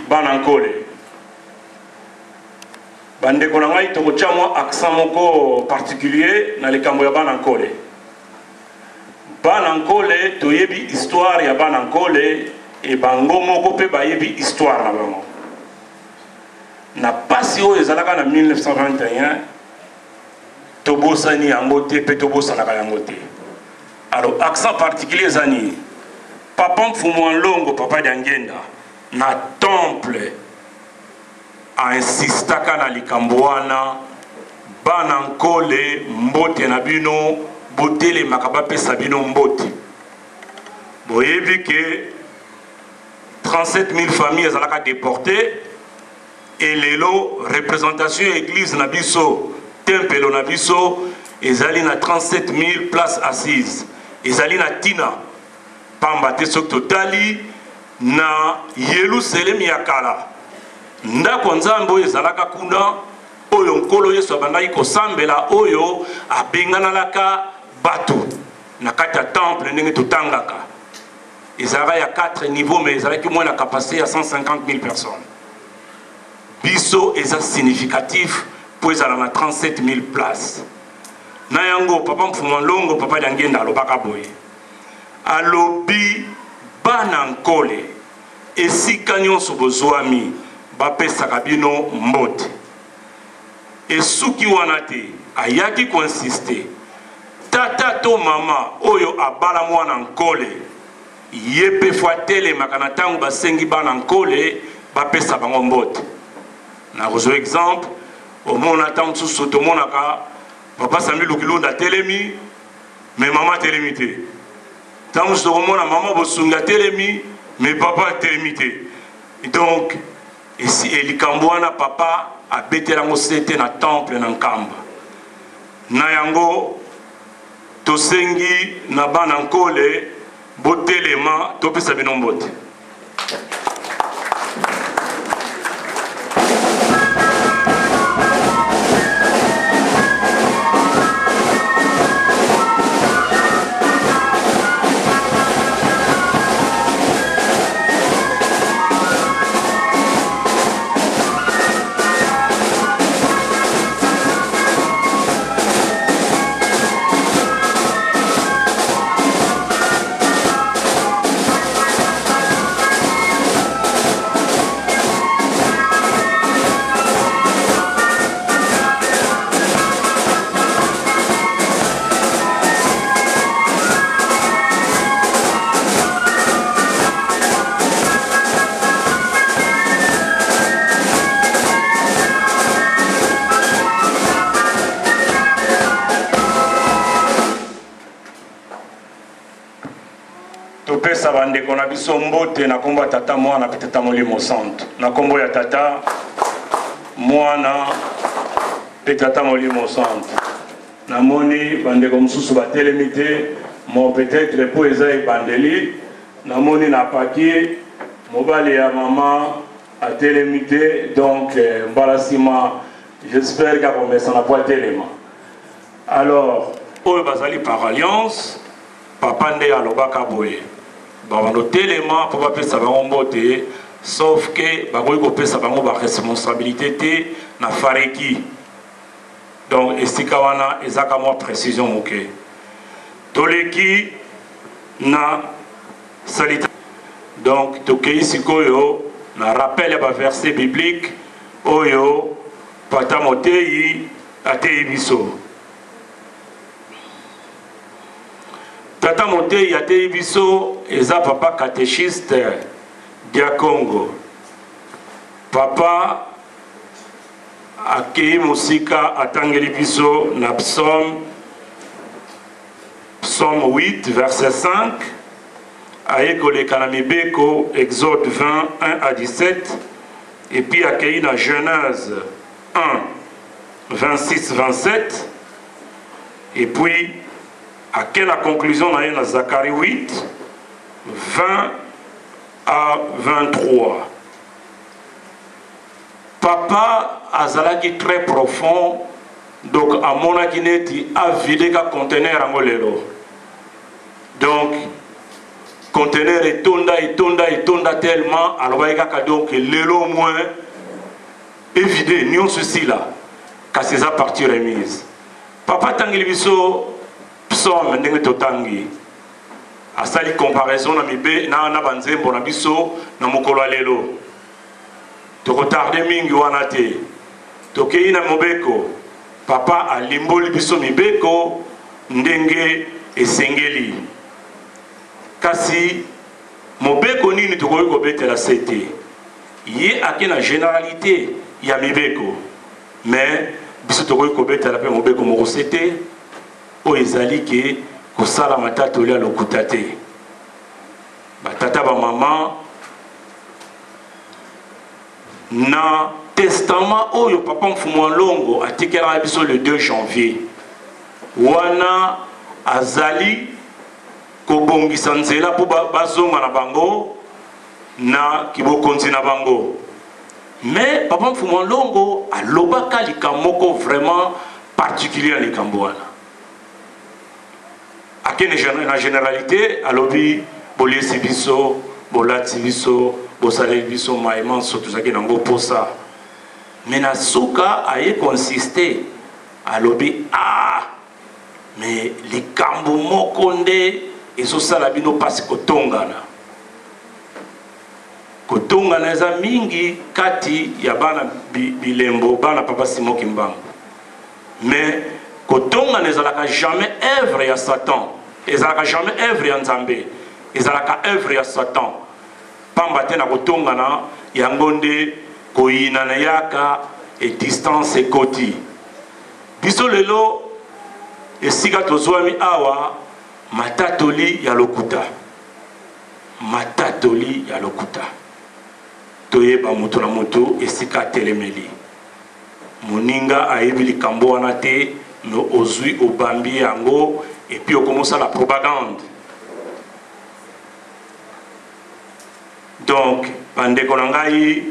Bana Nkole. Bandeko na ngai, tokotya mwa accent moko particulier na likambo ya bana Nkole. Bana Nkole, toyebi histoire ya bana Nkole e bango moko mpe bayebi histoire na bango. Na pasi oyo ezalaka na 1921, tobosani yango te mpe tobosanaka yango te. Alors accent particulier eza nini? Papa Mfumu Nlongo, Papa Diangienda, na temple a insistaka na likambo wana, bana Nkole mbote na bino, botelemaka bapesa bino mbote. Boyebi ke 37 000 familles ezalaka deportées et lelo représentation ya église na biso, tempelo na biso ezali na 37 000 places assises. Ezali na tina pamba te soki totali na Yelusalemi ya kala, ndako Nzambe oyo ezalaka kuna, oyo Nkolo Yesu abandaki kosambela, oyo abenganalaka bato na kati ya temple ndenge totangaka, ezalaka ya 4 niveaux, mais ezalaki moins na capacité ya 150 000 personnes. Biso eza significatif po ezala na 37 000 places. Na yango Papa Mfuma Nlongo, Papa Diangienda alobaka boye, alobi bana Nkole esika nyonso bozwami bapesaka bino mbote. Esuki wana te, ayaki ko insister, tata to mama oyo abala mwana Nkole ye pe fo atelemaka na tango basengi bana Nkole bapesa bango mbote. Nakozwa exemple, omona tango mosusu tomonaka Papa Sami Lukilunda atelemi, mais mama atelemi te. Tango mosusu tokomona mama Bosungi atelemi, mais papa atelemi te. Donc esi likambo wana papa abetela yango sete na temple na Nkamba. Na yango tosengi na bana Nkole botelema topesa bino mbote. Topesa bandeko na biso mbote na kombo ya Tata, Mwana mpe Tata Molimo Santu. Na kombo ya Tata, Mwana mpe Tata Molimo Santu. Namoni bandeko mosusu batelemi te, mo peut-être mpo eza ebandeli. Namoni na papier mobali ya mama atelemi te, donc mbala nsima j'espère kakomesana mpo atelema. Alors oyo bazali par alliance, papa nde alobaka boye, babando telema mpo bapesa bango mbote, sauf que bakoki kopesa bango ba responsabilité te na fareki. Donc esika wana ezaka mwa précision moke. Toleki na salita. Donc tokei sikoyo na rappel ya ba verset biblique oyo pata moteyi ateyi biso. Tata moteyi ateyi biso eza papa catéchiste Diakongo. Papa akei mosika atangeli biso na psaume, psaume 8 verset 5, aye koleka na mibeko Exode 20 1 à 17, et puis akei na Genèse 1 26 27, et puis ake na conclusion na ye na Zacharie 8 20 à 23. Papa azalaki très profond, donc amonaki neti avide ka conteneur yango lelo. Donc Conteneur etonda etonda etonda tellement alobaki kaka donc lelo moins evide nyonso esila, kasi eza partie remise. Papa atangeli biso psaume ndenge totangi, asali comparaison na mibe na, na banzembo na biso na mokolo ya lelo. Tokotarde mingi wana te, tokei na mobeko. Papa alimboli biso mibeko ndenge esengeli, kasi mobeko nini tokoki kobetela sete? Ye ake na generalité ya mibeko, mais biso tokoki kobetela mpe mobeko moko sete oyo ezali ke kosala matatoli ya lokuta te. Batata, bamama, na testament oyo papa Mfumu Alongo atikelaka biso le 2 janvier wana, azali kobongisa nzela mpo bazonga na bango na kibokonzi na bango. Mais papa Mfumu Alongo alobaka likambo moko vraiment particulier ya likambo wana. Akende na généralité, alobi: boliesi biso, bolati biso, bosaleli biso maye manso tozalaki nango posa. Mais na suka aye koinsiste, alobi: ah, mais likambo moko nde ezosala bino mpasi, kotongana. Kotongana eza mingi kati ya bana bilembo, bana papa Simon Kimbangu. Mais kotongana ezalaka jamais œuvre ya Satan, ezalaka jamais œuvre ya Nzambe, ezalaka œuvre ya Satan. Pamba te na kotongana yango nde koyinana yaka e distance ekoti. Biso lelo esika tozwami awa, matatoli ya lokuta, matatoli ya lokuta. Toyeba moto na moto esika atelemeli moninga, ayebi likambo wana te, me ozwi obambi yango et puis okomosala propagande. Donc bandeko na ngai,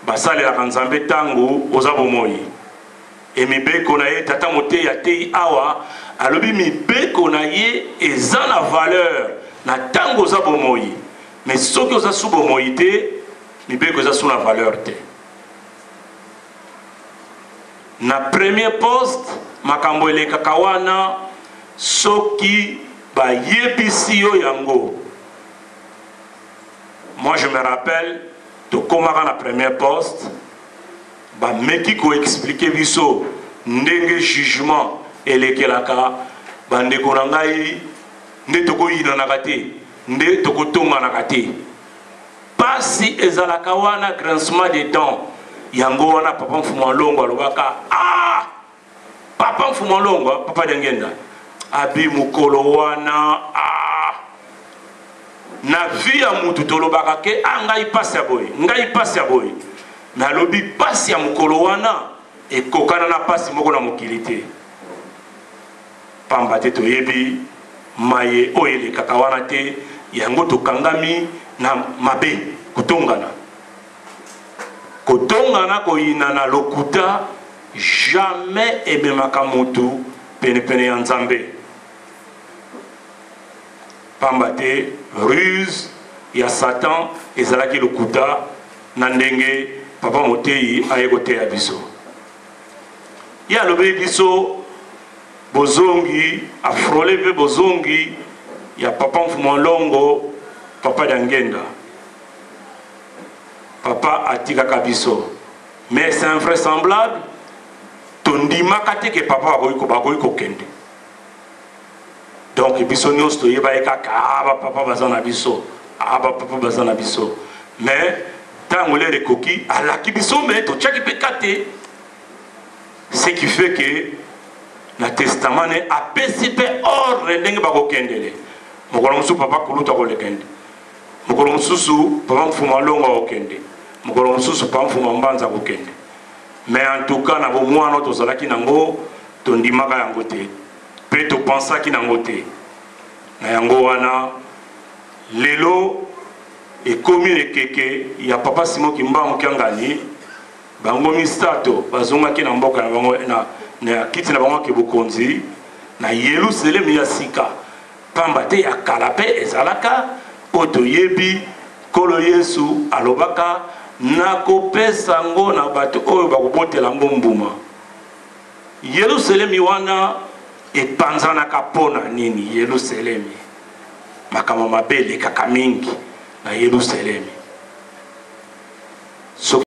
basalelaka Nzambe ntango oza bomoi e mibeko na ye. Tata moteyi ateyi awa, alobi mibeko na ye eza na valeur na ntango oza bomoi, mais soki oza su bomoi te, mibeko eza su na valeur te. Na premier poste, makambo elekaka wana, soki bayebisi yo yango. Moi, je me rappelle, tokomaka na premier poste, bameki koexpliquer biso ndenge jugement elekelaka. Bandeko na ngai, nde tokoyinanaka te, nde tokotonganaka te. Pasi ezalaka wana, grincement de dents. Yango wana papa Mfumu Alongo alobaka: ah, papa Mfumu Alongo, papa Dengenda abi mokolo wana, ah, na vie ya mutu tolobaka ke ah, ngai pasi ya boye, ngai pasi ya boye. Nalobi pasi ya mokolo wana ekokana na pasi moko na mokili te, pamba te toyebi maye oyo elekaka wana te. Yango tokangami na mabe, kotongana, kotongana, koyinana, lokuta jamais ememaka motu penepene ya Nzambe, pamba te ruse ya Satan ezalaki lokuta. Na ndenge papa moteyi aye koteya biso, ye alobeli biso bozongi, afrole mpe bozongi ya papa Mfumu Longo, papa Dangenda. Papa atikaka biso, mais c'est invraisemblable, tondimaka te ke papa bakoki kokende. Donc biso nyonso toyeba ye kaka: ah, bapapa baza na biso, ah, bapapa baza na biso. Mais ntango l'heure ekoki, alaki biso, mais totiaki mpe ka te. Ce qui fait que na testament ne apesi mpe ordre ndenge bakokendele. Mokolo mosusu papa Kulutu akolekende, mokolo mosusu papa Mfuma Longo akokende, mokolo mosusu papa Mfuma Mbanza akokende. Mais en tout cas, na bomwana tozalaki nango, tondimaka yango te mpe topensaki nango te. Na yango wana lelo ekomi ekeke ya papa Simon Kimbangu Kiangani. Bango misato bazongaki na mboka na bango, na kiti na bango ya bokonzi na Yelusalemi ya sika, pamba te ya kala mpe ezalaka. Oyo toyebi, Nkolo Yesu alobaka, Nakopesa yango na bato oyo bakobotela yango mbuma. Yelusalemi wana epanzanaka mpo na nini? Yelusalemi, makambo mabe elekaka mingi na Yelusalemi. Soki